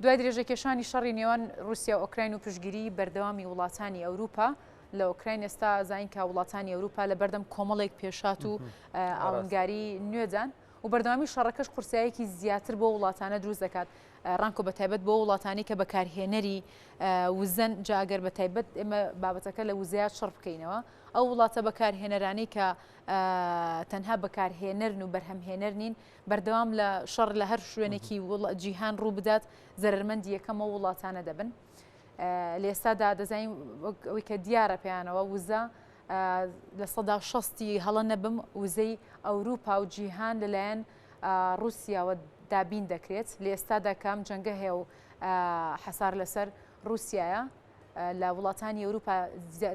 دوای درێژەکێشانی شەڕی نێوان ڕووسیا و ئۆکراین و پشتگیریی بەردەوامی وڵاتانی ئەوروپا لە ئۆکراین، ئێستا زانین کە وڵاتانی ئەوروپا لە بەردەم کۆمەڵێک پێشهات و ئاڵنگاری نوێدان و بەردەوامی شەڕەکەش قورساییەکی زیاتر بۆ وڵاتانە دروست دەکات، ڕانکۆ بە تایبەت بۆ وڵاتانی کە بەکارهێنەری وزەن، جا ئەگەر بە تایبەت ئێمە بابەتەکە لە وزەیا چڕ بکەینەوە، ئەو وڵاتە بەکارهێنەرانەی کە تەنها بەکارهێنەرن و بەرهەمهێنەر نین، بەردەوام لە شەڕ لە هەر شوێنێکی جیهان ڕوو بدات زەرەرمەندی یەکەم ئەو وڵاتانە دەبن. لە ئێستادا دەزانین ئەوەی کە دیارە پێیانەوە وزە 60%ی هەڵە نەبم وزەی ئەوروپا و جیهان لەلایەن ڕووسیاوە دابین دەکرێت. لە ئێستادا کام جەنگە هەیە و حەسار لەسەر ڕووسیایە لە وڵاتانی ئەوروپا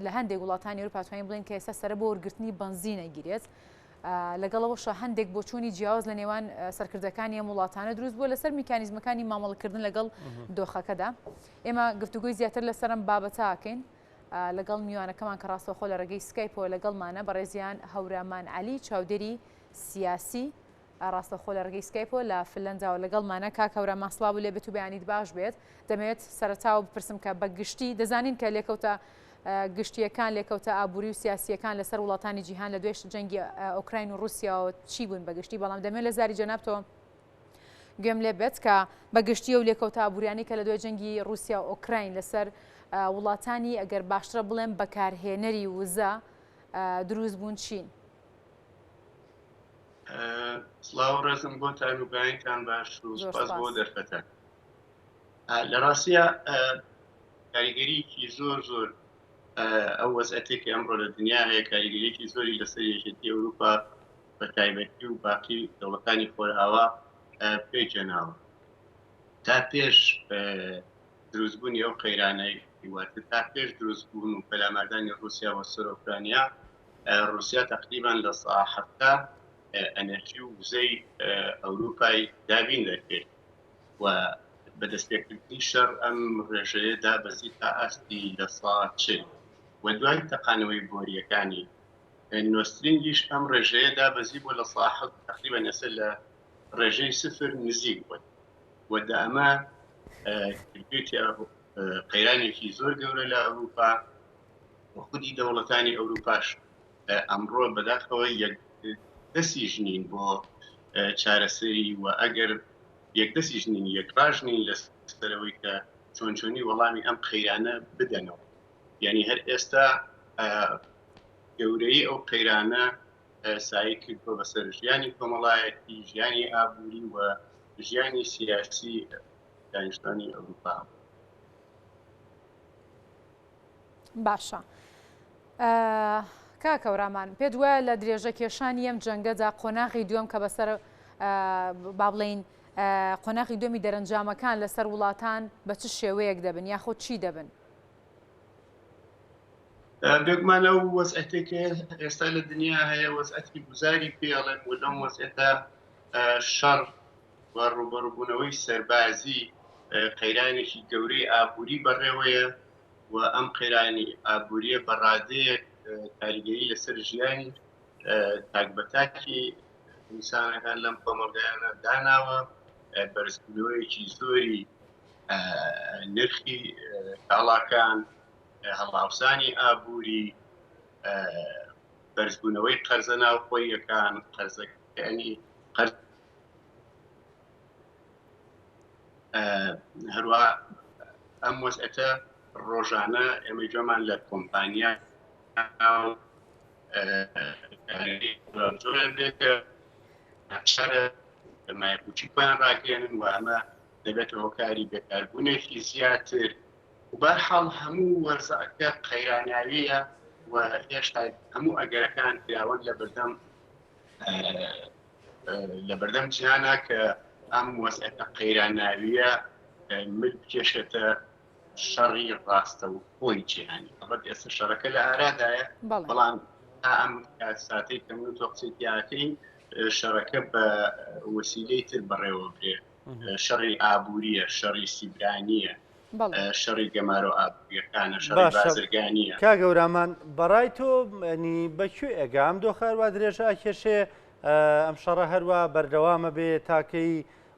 لە هەندێک وڵاتانی ئەوروپا توانین بڵێن کە ئێستا سەرە بۆ وەرگرتنی بەنزینە گیرێت. لەگەڵ ئەوەشا هەندێک بۆچوونی جیاواز لە نێوان سەرکردەکانی ئەم وڵاتانە دروست بووە لەسەر میکانیزمەکانی مامەڵەکردن لەگەڵ دۆخەکەدا. ئێمە گفتوگۆی زیاتر لەسەر ئەم بابەتە ئەکەین لەگەڵ میوانەکەمان کە ڕاستەوخۆ لە ڕێگەی سکایپەوە لەگەڵمانە، بەڕێزیان هەورامان عەلی چاودێری سیاسی ڕاستەوخۆ لە ڕێگەی سکایپەوە لە فنلەنداوە لەگەڵمانە. کاک هەورامان سڵاو لێ بێت و بەیانیت باش بێت. دەمەوێت سەرەتاوە بپرسم کە بە گشتی دەزانین کە لێکەوتە گشتییەکان، لێکەوتە ئابووری و سیاسییەکان لەسەر وڵاتانی جیهان لە دوای جەنگی ئۆکراین و ڕووسیاوە چی بوون بە گشتی، بەڵام دەمەوێت لە زاری جەنابتەوە گوێم لێ بێت کە بە گشتی ئەو لێکەوتە ئابووریانەی کە لە دوای جەنگی ڕووسیا و ئۆکراین لەسەر وڵاتانی ئەگەر باشترە بڵێم بەکارهێنەری وزە دروست بوون چین؟ سڵاو ڕێزم بۆتان و بەیانتان باش و سپاس بۆ دەرفەتە. لە ڕاستیا کاریگەریکی زۆر زۆر ئەو وەزعەتێک کە ئەمڕۆ لە دنیا هەیە کاریگەریکی زۆری لەسەر یەکێتی ئەوروپا بە تایبەتی و باقی دەوڵەتانی خۆرئاوا پێکهێناوە. تا پێش دروستبوونی ئەو قەیرانەی واتە تا پێش دروستبوون و پەلاماردانی ڕووسیا بۆ سەر ئۆکرانیا، ڕووسیا تەقریبان 70% ئەنەرژی و وزەی ئەوروپای دابین دەکرد و بە دەستپێکردنی شەڕ ئەم ڕێژەیە دابەزی تا ئاستی 40% و دوای تەقانەوەی بۆرییەکانی نۆسترینگیش ئەم ڕێژەیە دابەزی بۆ 7% تەقریبان ئێستا لە ڕێژەی سفر نزیک بووە و ئەمە کردوێتی قەیرانێکی زۆر گەورە لە ئەوروپا و خودی دەوڵەتانی ئەوروپاش ئەمڕۆ بەداخەوە یەک دەستیش نین بۆ چارەسەری و ئەگەر یەک دەستیش نین یەکڕاژ نین لەسەرەوەی کە چۆن چۆنی وەڵامی ئەم قەیرانە بدەنەوە. یعنی هەر ئێستا گەورەی ئەو قەیرانە سایە کردووە بەسەر ژیانی کۆمەڵایەتی، ژیانی ئابووری و ژیانی سیاسی دانیشتوانی ئەوروپا. باشە کاک هەورامان پێت وایە لە درێژە کێشانی ئەم جەنگەدا قۆناغی دووەم کە بەسەر با بڵێین قۆناغی دووەمی دەرەنجامەکان لەسەر وڵاتان بە چ شێوەیەک دەبن یاخود چی دەبن؟ بێگومان ئەو وەزعەتێک کە ئێستا لە دنیا هەیە وەزعەتی گوزاری پێڵێن و لەم وەزعەتە شەڕ و ڕوبەڕوبوونەوەی سەربازی قەیرانێکی گەورەی ئابووری بەڕێوەیە و ئەم قەیرانی ئابووریە بە ڕادەیەک کاریگەری لەسەر ژیانی تاک بە تاکی ئینسانەکان لەم کۆمەڵگایانە داناوە، بەرزبوونەوەیەکی زۆری نرخی کاڵاکان، هەڵاوسانی ئابووری، بەرزبوونەوەی قەرزە ناوخۆییەکان، قەرزەکانی قەرز هەروە ئەم وەزعەتە ڕۆژانە ئێمە گوێمان لە کۆمپانیا مایەپوچی خۆیان ڕاگەێنن و ئەمە دەبێتە هۆکاری بێکاربوونێکی زیاتر و بەرحاڵ هەموو وەرزەکە قەیراناویە و هێشتا هەموو ئەگەرەکان کراوەن لە بەردەم لە بەردەم جیهانە کە ئەم وەزعەتە قەیراناویە مل بکێشێتە شەڕی ڕاستەوخۆی جیهانی. ئەڵبەت ئێستا شەڕەکە لە ئارادایە، بەڵام تا ئەم ساتەی کە من و تۆ قسەی تیاکەین شەڕەکە بە وەسیلەی تر بەڕێوە برێ، شەڕی ئابووریە، شەڕی سیبرانیە، شەڕی گەمارۆ ئابووریەکانە، شەڕی بازرگانیە. کاک هەورامان بەڕای تۆ ینی بە کوێ ئەگا ئەم دۆخە هەروا درێژە ئەکێشێ ئەم شەڕە هەروا بەردەوامە بێ تاکەی؟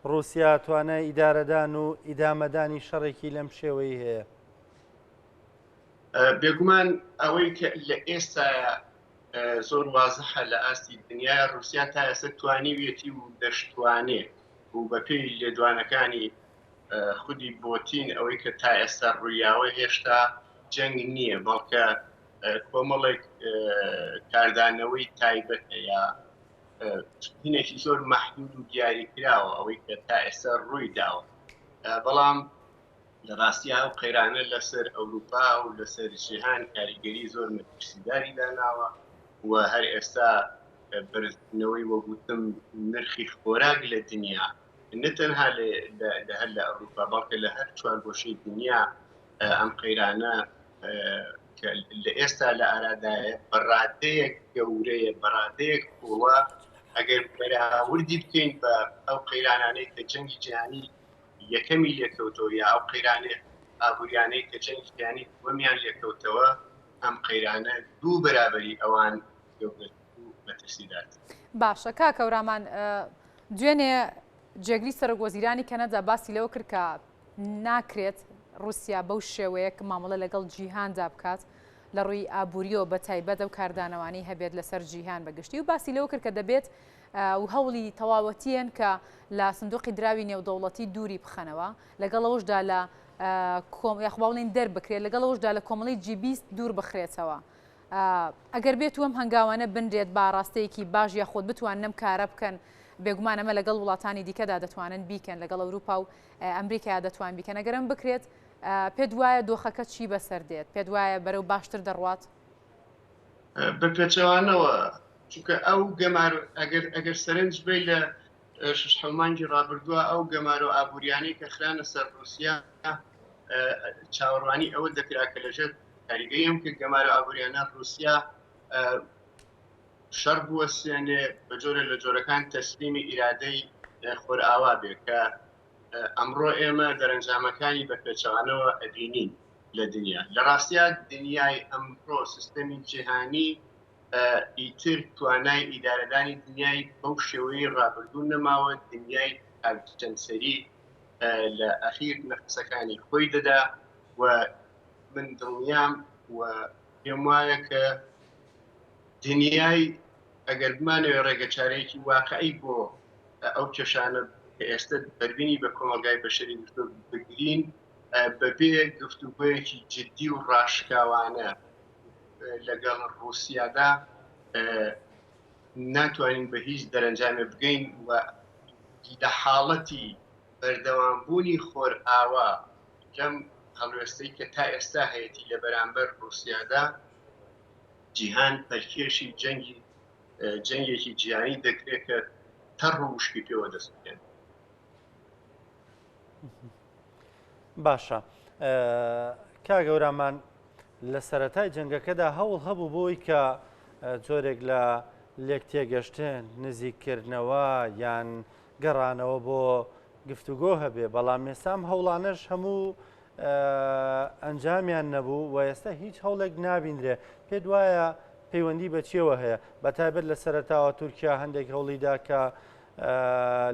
ڕووسیا توانای ئیدارەدان و ئیدامەدانی شەڕێکی لەم شێوەی هەیە؟ بێگومان ئەوەی کە لە ئێستا زۆر وازحە لە ئاستی دنیا رووسیا تا ئێستا توانیویەتی و دەشتوانێ و بەپێی لێدوانەکانی خودی بۆتین ئەوەی کە تا ئێستا ڕوویاوە هێشتا جەنگ نییە بەڵکە کۆمەڵێک کاردانەوەی تایبەتە یا هینێکی زۆر مەحدود و دیاریکراوە ئەوەی کە تا ئێستا ڕووی داوە بەڵام لە ڕاستیا ئەو قەیرانە لەسەر ئەوروپا و لەسەر جیهان کاریگەری زۆر مەترسیداری داناوە و هەر ئێستا بەرزبوونەوەی وەگوتم نرخی خۆراک لە دنیا نە تەنها لە هەر لە ئەوروپا بەڵکە لە هەر چوار گۆشەی دنیا ئەم قەیرانە کە لە ئێستا لە ئارادایە بە ڕادەیەک گەورەیە بە ڕادەیەک قوڵە ئەگەر بەراوردی بکەین بە ئەو قەیرانانەی کە جەنگی جیهانی یەکەمی لێکەوتەوە یا ئەو قەیرانێ ئابووریانەی کە جەنگی جیهانی دووەمیان لێکەوتەوە ئەم قەیرانە دوو بەرابەری ئەوان گەورەتر و مەترسیدارتر. باشە کاک هەورامان دوێنێ جێگری سەرۆک وەزیرانی کەنەدا باسی لەوە کرد کە ناکرێت ڕووسیا بەو شێوەیە کە مامەڵە لەگەڵ جیهاندا بکات لە ڕووی ئابووریەوە بە تایبەت ئەو کاردانەوانەی هەبێت لەسەر جیهان بەگشتی و باسی لەوە کرد کە دەبێت و هەوڵی تەواوەتیەن کە لە سندوقی دراوی نێودەوڵەتی دووری بخەنەوە لەگەڵ ئەوەشدا لە یاخوا بڵێین دەربکرێت لەگەڵ ئەوەشدا لە کۆمەڵی جی 20 دوور بخرێتەوە. ئەگەر بێت و ئەم هەنگاوانە بنرێت بە ئاڕاستەیەکی باش یاخود بتوانن ئەم کارە بکەن، بێگومان ئەمە لەگەڵ وڵاتانی دیکەدا دەتوانن بیکەن، لەگەڵ ئەوروپا و ئەمریکا دەتوان بیکەن، ئەگەر ئەم بکرێت پێت وایە دۆخەکە چی بەسەر دێت؟ پێت وایە بەرەو باشتر دەڕوات؟ بە پێچەوانەوە، چونکە ئەو گەمارۆ ئەگەر ئەگەر سەرنج بەی لە شەش حەوت مانگی ڕابردووە ئەو گەمارۆ ئابووریانەی کە خرانە سەر ڕووسیا چاوەڕوانی ئەوە دەکرا کە لەژێر کاریگەری ئەم کە گەمارۆ ئابووریانە ڕووسیا شەڕ بوەستێنێ بە جۆرە لە جۆرەکان تەسلیمی ئیرادەی خۆرئاوا بێ کە ئەمڕۆ ئێمە دەرەنجامەکانی بە پێچەوانەوە ئەبینین لە دنیا لە ڕاستیا دنیای ئەمڕۆ سیستەمی جیهانی ئیتر توانای ئیدارەدانی دنیای بەو شێوەی ڕابردوو نەماوە دنیای تاکجەمسەری لە ئەخیر نەفسەکانی خۆی دەدا و من دڵنیام و پێم وایە کە دنیای ئەگەر بمانەوێ ڕێگەچارەیەکی واقعی بۆ ئەو کێشانە کە ئێستا بەربینی بە کۆمەڵگای بەشەری گرتووە بگرین بەبێ گفتوگۆیەکی جدی و ڕاشکاوانە لەگەڵ ڕووسیادا ناتوانین بە هیچ دەرەنجامێ بگەین و لە حاڵەتی بەردەوامبوونی خۆرئاوا لەم هەڵوێستەی کە تا ئێستا هەیەتی لە بەرامبەر ڕووسیادا جیهان پەلکێشی جەنگی جەنگێکی جیهانی دەکرێت کە تەڕ و وشکی پێوە دەست بکەن. باشە کاک گەورامان لە سەرەتای جەنگەکەدا هەوڵ هەبوو بۆی کە جۆرێک لە لێک تێگەشتن نزیککردنەوە یان گەڕانەوە بۆ گفتوگۆ هەبێ بەڵام ئێستا ئەم هەوڵانەش هەموو ئەنجامیان نەبوو و ئێستا هیچ هەوڵێک نابینرێ پێت وایە پەیوەندی بە چیەوە هەیە بە تایبەت لە سەرەتاوە تورکیا هەندێک هەوڵیدا کە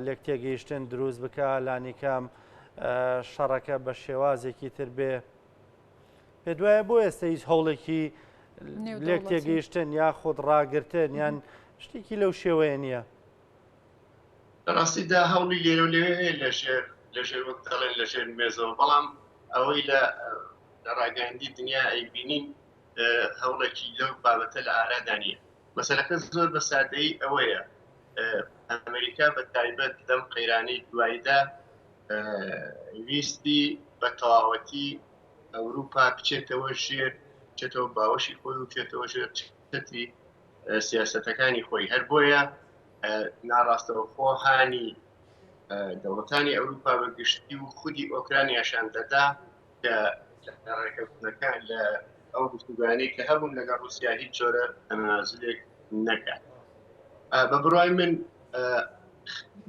لێک تێگەیشتن دروست بکە لانیکەم شەڕەکە بە شێوازێکی تر بێ پێت وایە بۆ ئێستا هیچ هەوڵێکی لێک تێگەیشتن یاخود ڕاگرتن یان شتێکی لەو شێوەیە نییە؟ لە ڕاستیدا هەوڵی لێرە و لەوێ هەیە لەژێر لەژێر وەک دەڵێن لەژێر مێزەوە بەڵام ئەوەی لە لە ڕاگەیاندی دنیا ئەیبینین هەوڵێکی لەو بابەتە لە ئارادا نییە مەسەلەکە زۆر بە سادەیی ئەوەیە ئەمریکا بە تایبەت لەم قەیرانەی دواییدا ویستی بە تەواوەتی ئەوروپا بچێتەوە ژێر بچێتەوە باوەشی خۆی و بچێتەوە ژێر چەتری سیاسەتەکانی خۆی هەر بۆیە ناڕاستەوخۆ هانی دەوڵەتانی ئەوروپا بە گشتی و خودی ئۆکرانیاشان دەدا کە لە ڕێکەوتنەکان لە ئەو گفتوگوانەی کە هەبوون لەگەڵ رووسیا هیچ جۆرە تەنازلێک نەکات بە بڕای من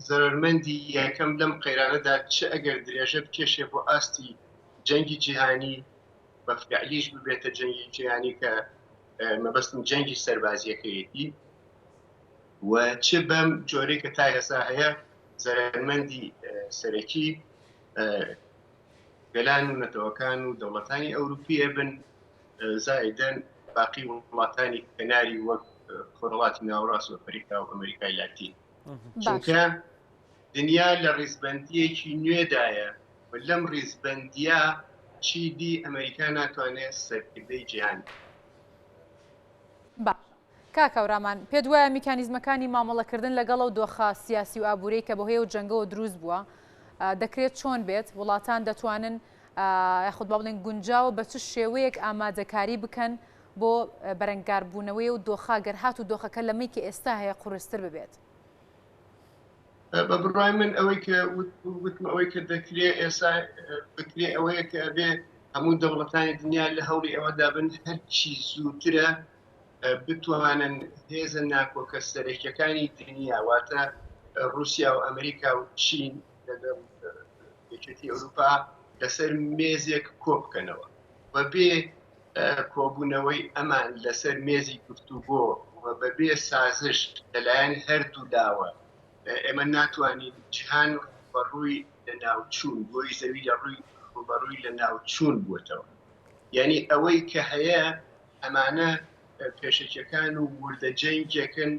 زەرەرمەندی یەکەم لەم قەیرانەدا چ ئەگەر درێژە بکێشێ بۆ ئاستی جەنگی جیهانی بە فعلیش ببێتە جەنگی جیهانی کە مەبەستم جەنگی سەربازیەکەیەتی و چ بەم جۆرەی کە تا ئێستا هەیە. زەرەرمەندی سەرەکی گەلان و نەتەوەکان و دەوڵەتانی ئەوروپیە بن زائیدەن باقی وڵاتانی کەناری وەک خۆرهەڵاتی ناوەڕاست و ئەفریقا و ئەمریکای لاتین چونکە دنیا لە ڕیزبەندیەکی نوێدایە و لەم ڕیزبەندیە چیدی ئەمریکا ناتوانێت سەرکردەی جیهان باشە کاک هەورامان، پێت وایە میکانیزمەکانی مامەڵەکردن لەگەڵ ئەو دۆخە سیاسی و ئابوورەی کە بەهۆی ئەو جەنگەوە دروست بووە، دەکرێت چۆن بێت؟ وڵاتان دەتوانن یاخود با بڵێین گونجاوە بە چ شێوەیەک ئامادەکاری بکەن بۆ بەرەنگاربوونەوەی ئەو دۆخە گەر هاتوو دۆخەکە لەمەی کە ئێستا هەیە قورستر ببێت؟ بە بڕوای من ئەوەی کە وتم ئەوەی کە دەکرێ ئێستا بکرێ ئەوەیە کە ئەبێ هەموو دەوڵەتانی دنیا لە هەوڵی ئەوەدا بن هەرچی زووترە بتوانن هێزە ناکۆکە سەرەکیەکانی دنیا واتە رووسیا و ئەمریکا و چین لەگەڵ یەکێتی ئەوروپا لەسەر مێزێک کۆ بکەنەوە بەبێ کۆبوونەوەی ئەمان لەسەر مێزی گفتوگۆ و بەبێ سازش لەلایەن هەردوو لاوە ئێمە ناتوانین جیهان بەڕووی لە ناوچوون گۆی زەوی لە ڕووی ڕووبەڕووی لە ناوچوون بووەتەوە یعنی ئەوەی کە هەیە ئەمانە پێشەکیەکان و وردە جەنگێکن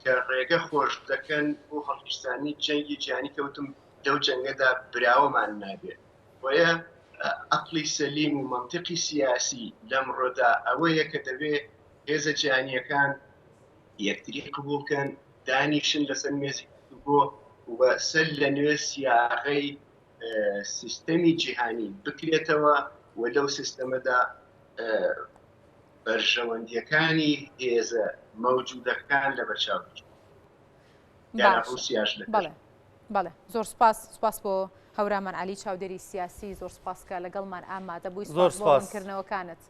کە ڕێگە خۆش دەکەن بۆ هەڵگیرسانی جەنگی جیهانی کەوتم لەو جەنگەدا براوەمان نابێت بۆیە عەقڵی سەلیم و مەنتیقی سیاسی لەمڕۆدا ئەوەیە کە دەبێ هێزە جیهانییەکان یەکتری قبوڵ کەن، دانیشن لەسەر مێزی گفتوگۆ و سەر لە نوێ سیاغەی سیستەمی جیهانی بکرێتەوە و لەو سیستەمەدا بەرژەوەندییەکانی هێزە مەوجودەکان لەبەرچاو بگیرێت. دیارە ڕووسیاش لە پشت. بەڵێ زۆر سپاس سپاس بۆ هەورامان عەلی چاودێری سیاسی زۆر سپاس کە لەگەڵمان ئامادە بووی زۆر سپاس بۆ سپاس. ڕوونکردنەوەکانت.